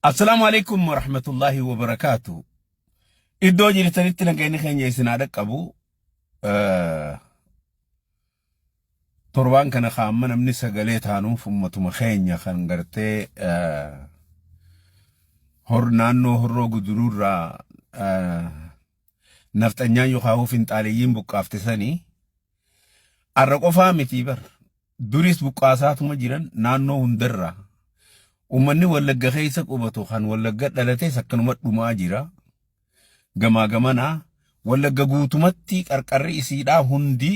Assalaamu alaikum warahmatullaahi wabarakaatu. Iddoo jirtanitti nageenyi keenya isin haa dhaqqabu. Torbaan kana kaamma namni sagalee taanuuf ummatuma keenya kan gartee hor naannoo horroo guduruurraa nafxanyaan yookaan finxaaleyyiin buqqaafte sanii Arra qofaa mitii bar. Duris buqqaasaatuma jiran naannoo hundarraa. Uummanni Wallagga keessa qubatu kan Wallagga dhalates akkanuma dhumaa jira. Gamaa gamanaa Wallagga guutumatti qarqarri isiidhaa hundi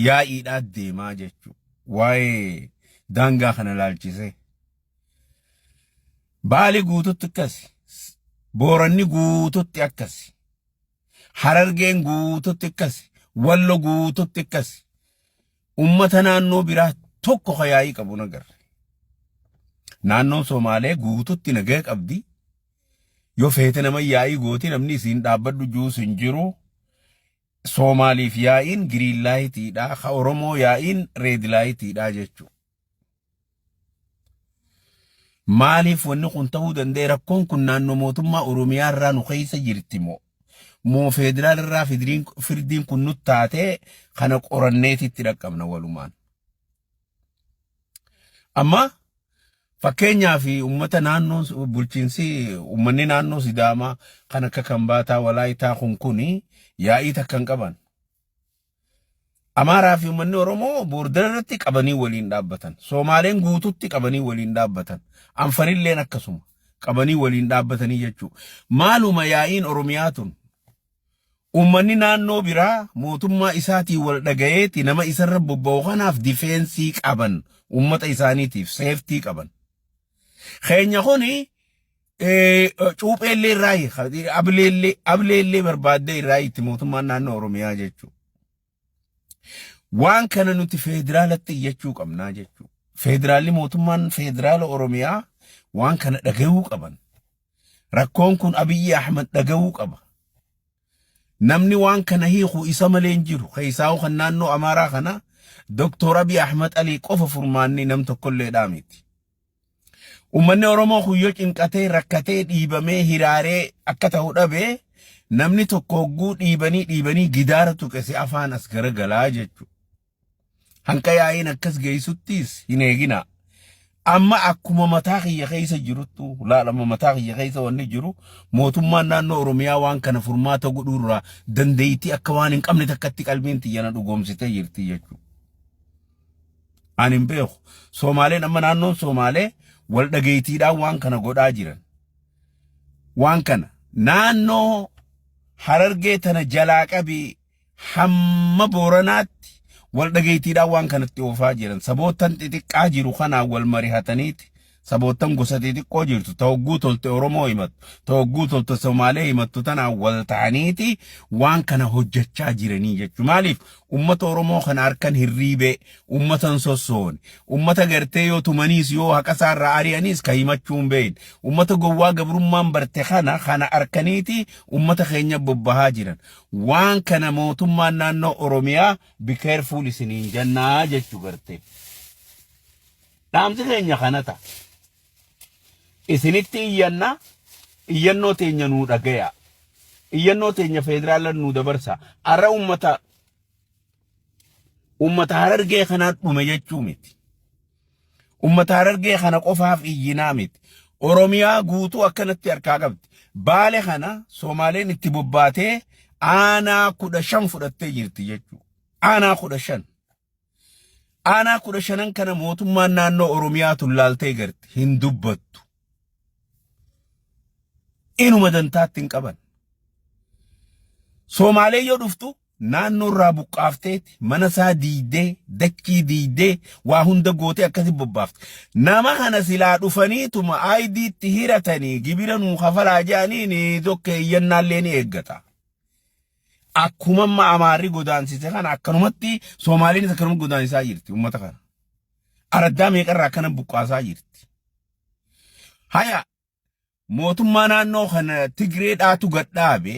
yaa'iidhaa deemaa jechuudha. Waa'ee daangaa kana laalchisee. Baali guututti akkasi. Booranni guututti akkasi. Harargeen guututti akkasi. Wallo guututti akkasi. Ummata naannoo biraa tokko ka yaa'ii qabu hin agarre. Naannoon Somaalee guututti nagaya qabdi. Yoo feete nama yaa'ii gooti namni isiin dhaabbadhu juus hin jiru. Soomaaliif yaa'iin green lightiidha. Ka Oromoo yaa'iin red lightiidha jechuudha. Maaliif wanni kun ta'uu danda'e rakkoon kun naannoo mootummaa Oromiyaa irraa nu keessa jirti moo? Moo federaal irraa firdiin kun nu taatee kana qoranneetitti dhaqqabna walumaan. Amma fakkeenyaaf uummata naannoo bulchiinsi uummanni naannoo Sidaamaa kan akka Kambaataa Walaayitaa kun kuni yaa'ii takka hin qaban. Amaaraa fi uummanni Oromoo boordara irratti qabanii waliin dhaabbatan. Soomaaleen guututti qabanii waliin dhaabbatan. Anfarilleen akkasuma qabanii waliin dhaabbatanii jechuudha. Maaluma yaa'iin Oromiyaa tun uummanni naannoo biraa mootummaa isaatiin wal dhagayeeti nama isarra bobba'u kanaaf difeensii qaban uummata isaaniitiif seeftii qaban. Keenya kuni cuupheellee irraa hiika ableellee ableellee barbaaddee irraa hiitti mootummaan naannoo Oromiyaa jechuudha. Waan kana nuti federaalatti iyyachuu qabnaa jechuudha. Federaalli mootummaan federaala Oromiyaa waan kana dhagahuu qaban. Rakkoon kun Abiyyi Ahmad dhagahuu qaba. Namni waan kana hiiku isa malee hin jiru. Keessaa'u kan naannoo Amaaraa kana Doktor Abiy Ahmad Alii qofa furmaanni nam tokkolleedhaa miti. Uummanni Oromoo kun yoo cinqatee rakkatee dhiibamee hiraaree akka ta'u dhabe namni tokko hogguu dhiibanii dhiibanii gidaara tuqe si afaan as garagalaa jechuudha. Hanqa yaa'iin akkas geessuttis hin eegina. Amma akkuma mataa kiyya keessa jiruttu laalama mataa kiyya keessa wanni jiru mootummaan naannoo Oromiyaa waan kana furmaata godhuurraa dandeettii akka waan hin qabne takkatti qalbiin tiyya na dhugoomsitee jirti jechuudha. Ani hin beeku. Soomaaleen amma naannoon Soomaalee wal dhageettiidhaan waan kana godhaa jiran. Waan kana naannoo Harargee tana jalaa qabii hamma Booranaatti wal dhageettiidhaan waan kanatti oofaa jiran. Saboottan xixiqqaa jiru kanaan wal marihataniiti. Saboottan gosa xixiqqoo jirtu ta hogguu tolte Oromoo himattu, ta hogguu tolte Somaalee himattu tanaan wal ta'aniiti waan kana hojjechaa jiranii jechuudha. Maaliif ummata Oromoo kana harkan hirriibee, ummata hin sossoone, ummata gartee yoo tumaniis yoo haqa isaarraa ari'aniis ka himachuu hin beekne, ummata gowwaa gabrummaan barte kana kana harkaniiti ummata keenya bobbahaa jiran. Waan kana mootummaan naannoo Oromiyaa be careful isiniin jennaa jechuu gartee. Dhaamsi keenya kana ta'a. Isinitti iyyanna, iyyannoo teenya nuu dhagaya. Iyyannoo teenya federaala nuu dabarsa. Arra ummata ummata Harargee kanaa dhume jechuu miti. Ummata Harargee kana qofaaf iyyinaa miti. Oromiyaa guutuu akkanatti harkaa qabdi. Baale kana Soomaaleen itti bobbaatee aanaa 15 fudhattee jirti jechuudha. Aanaa 15. Aanaa 15n kana mootummaan naannoo Oromiyaa tullaaltee garti hin dubbattu. Inuma dantaatti hin qaban. Soomaalee yoo dhuftu naannoo irraa buqqaafteeti mana isaa diidee dachii diidee waa hunda gootee akkasi bobbaafte. Nama kana silaa dhufaniituma ID itti hiratanii gibira nuu kafalaa jedhanii ni tokko iyyannaallee ni eeggata. Akkuma amma Amaarri godaansise kana akkanumatti Soomaaliinis akkanuma godaansisaa jirti uummata kana. Araddaa meeqarraa akkana buqqaasaa jirti. Haya mootummaa naannoo kana Tigree dhaatu gad dhaabe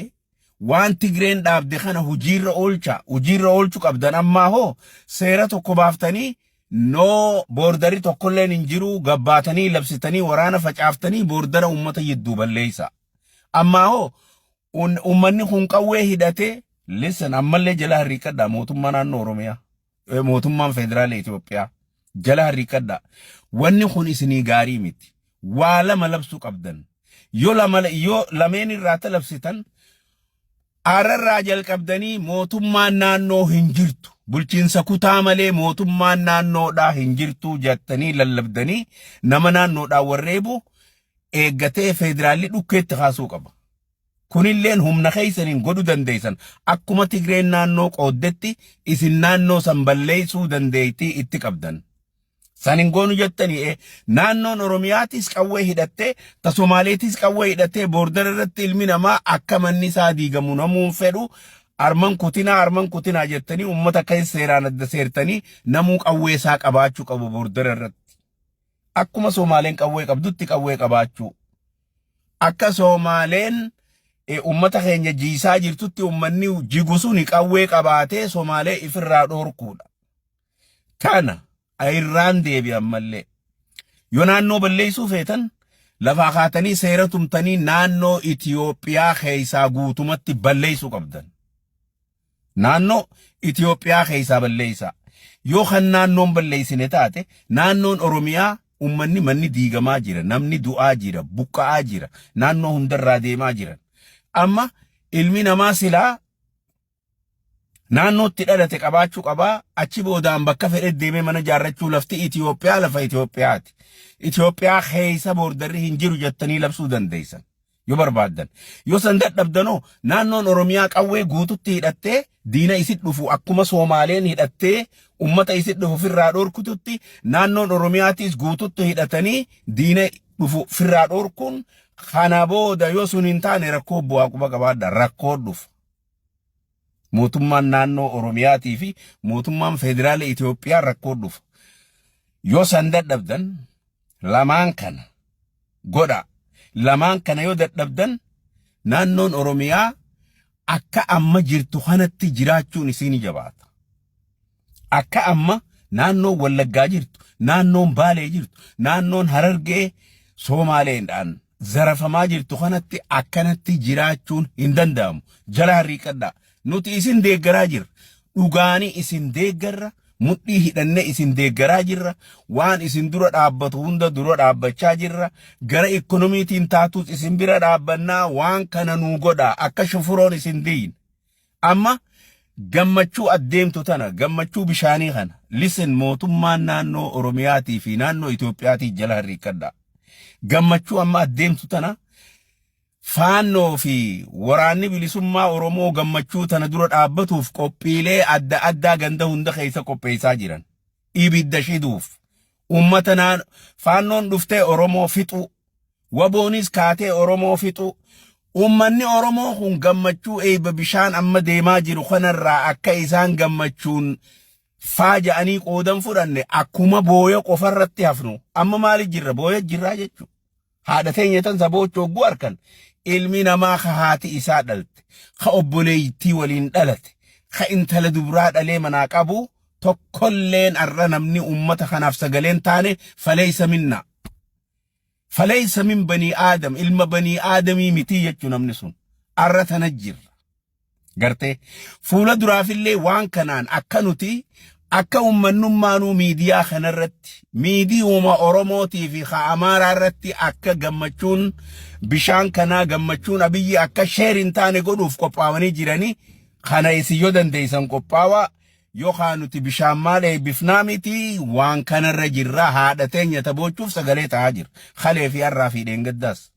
waan Tigreen dhaabde kana hojiirra oolcha hojiirra oolchu qabdan ammaa hoo seera tokko baaftanii No, borderri tokkolleen hin jiru, gabbaatanii labsitanii waraana facaaftanii bordera uummata jidduu balleessa. Ammaa hoo uummanni kun qawwee hidhatee, listen, ammallee jala harriiqadhaa, mootummaa naannoo Oromiyaa, mootummaan federaala Itoophiyaa, jala harriiqadhaa. Wanni kun isinii gaarii miti. Waa lama labsuu qabdan. Yoo lama, yoo lameen irraa labsitan, ararraa jalqabdanii mootummaan naannoo hin jirtu. Bulchiinsa kutaa malee mootummaan naannoodhaa hin jirtu jettanii lallabdanii nama naannoodhaa warreebu eeggatee federaalli dhukkeetti kaasuu qaba. Kunilleen humna keessaniin godhuu dandeessan. Akkuma Tigreen naannoo qooddetti isin naannoo san balleessuu dandeettii itti qabdan. San hin goonu jettanii, naannoon Oromiyaatis qawwee hidhattee, ta Somaaleetis qawwee hidhattee, bordera irratti ilmi namaa akka manni isaa diigamu namuun fedhu, arman kutinaa, arman kutinaa jettanii uummata akka seeraan adda seertanii namuu qawwee isaa qabaachuu qabu bordera irratti. Akkuma Somaaleen qawwee qabdutti qawwee qabaachuu. Akka Somaaleen uummata keenya jiisaa jirtutti uummanni jigu suni qawwee qabaatee Somaalee ifirraa dhoorkuudha. Tana irraan deebi'an mallee. Yoo naannoo balleessuu feetan, lafaa kaatanii seera tumtanii naannoo Itiyoophiyaa keessaa guutumatti balleessuu qabdan. Naannoo Itiyoophiyaa keessaa balleessaa. Yoo kan naannoon balleessine taate, naannoon Oromiyaa uummanni manni diigamaa jira, namni du'aa jira, buqqa'aa jira, naannoo hundarraa deemaa jiran. Amma ilmi namaa silaa naannootti dhalate qabaachuu qabaa, achi boodaan bakka fedhe deemee mana jaarrachuu. Lafti Itiyoophiyaa lafa Itiyoophiyaati. Itiyoophiyaa keessa borderri hin jiru jettanii labsuu dandeessan yoo barbaaddan. Yoo san dadhabdanoo, naannoon Oromiyaa qawwee guututti hidhattee diina isit dhufu, akkuma Soomaaleen hidhattee ummata isit dhufu firraa dhorkututti, naannoon Oromiyaatis guututti hidhatanii diina dhufu firraa dhorkuun. Kana booda yoo sun hin taane, rakkoo bu'aa quba qabaadha, rakkoo dhufu. Mootummaan naannoo Oromiyaatii fi mootummaan federaala Itoophiyaa rakkoo dhufa. Yoo san dadhabdan, lamaan kana godha. Lamaan kana yoo dadhabdan, naannoon Oromiyaa akka amma jirtu kanatti jiraachuun isiin jabaata. Akka amma naannoon Wallaggaa jirtu, naannoon Baalee jirtu, naannoon Harargee Soomaaleedhaan zarafamaa jirtu kanatti akkanatti jiraachuun hin danda'amu. Jala harriiqadhaa. Nuti isin deeggaraa jirra. Dhugaanii isin deeggarra. Mudhii hidhannee isin deeggaraa jirra. Waan isin dura dhaabbatu hunda dura dhaabbachaa jirra. Gara ikkonomiitiin taatus isin bira dhaabbannaa, waan kana nuu godhaa, akka shufuroon isin diin. Amma gammachuu addeemtu tana, gammachuu bishaanii kana, listen, mootummaan naannoo Oromiyaatii fi naannoo Itoophiyaatii jala harriiqadhaa. Gammachuu amma addeemtu tana, faannoo fi waraanni bilisummaa Oromoo gammachuu tana dura dhaabbatuuf qophiilee adda addaa ganda hunda keessa qopheessaa jiran. Ibidda shiduuf. Uummata naan faannoon dhuftee Oromoo fixuu. Waboonis kaatee Oromoo fixuu. Uummanni Oromoo kun gammachuu eebba bishaan amma deemaa jiru kanarraa akka isaan gammachuun faaja'anii qoodan fudhanne, akkuma booya qofarratti hafnu. Amma maali jirra? Booya jirraa jechuudha. Haadha teenya tan saboochoo hogguu harkan, ilmi namaa ka haati isaa dhalte, ka obboleeytii waliin dhalate, ka intala dubraa dhalee manaa qabu tokkolleen arra namni ummata kanaaf sagaleen taane فليس منا. فليس من بني آدم, ilma banii aadamii mitii jechuu namni sun. Arra tana jirra. Gartee fuula duraafillee waan kanaan akka nuti akka ummannummaanuu miidiyaa kanarratti, miidiyooma Oromootii fi ka Amaaraa irratti, akka gammachuun bishaan kanaa, gammachuun Abiyyi akka share hin taane godhuuf qophaa'anii jiranii. Kana isin yoo dandeessan qophaawaa, yookaan nuti bishaan maal eebbifnaa miti, waan kanarra jirra. Haadha teenya taboochuuf sagalee ta'aa jira. Kalee fi har'aa fi dheengaddaas.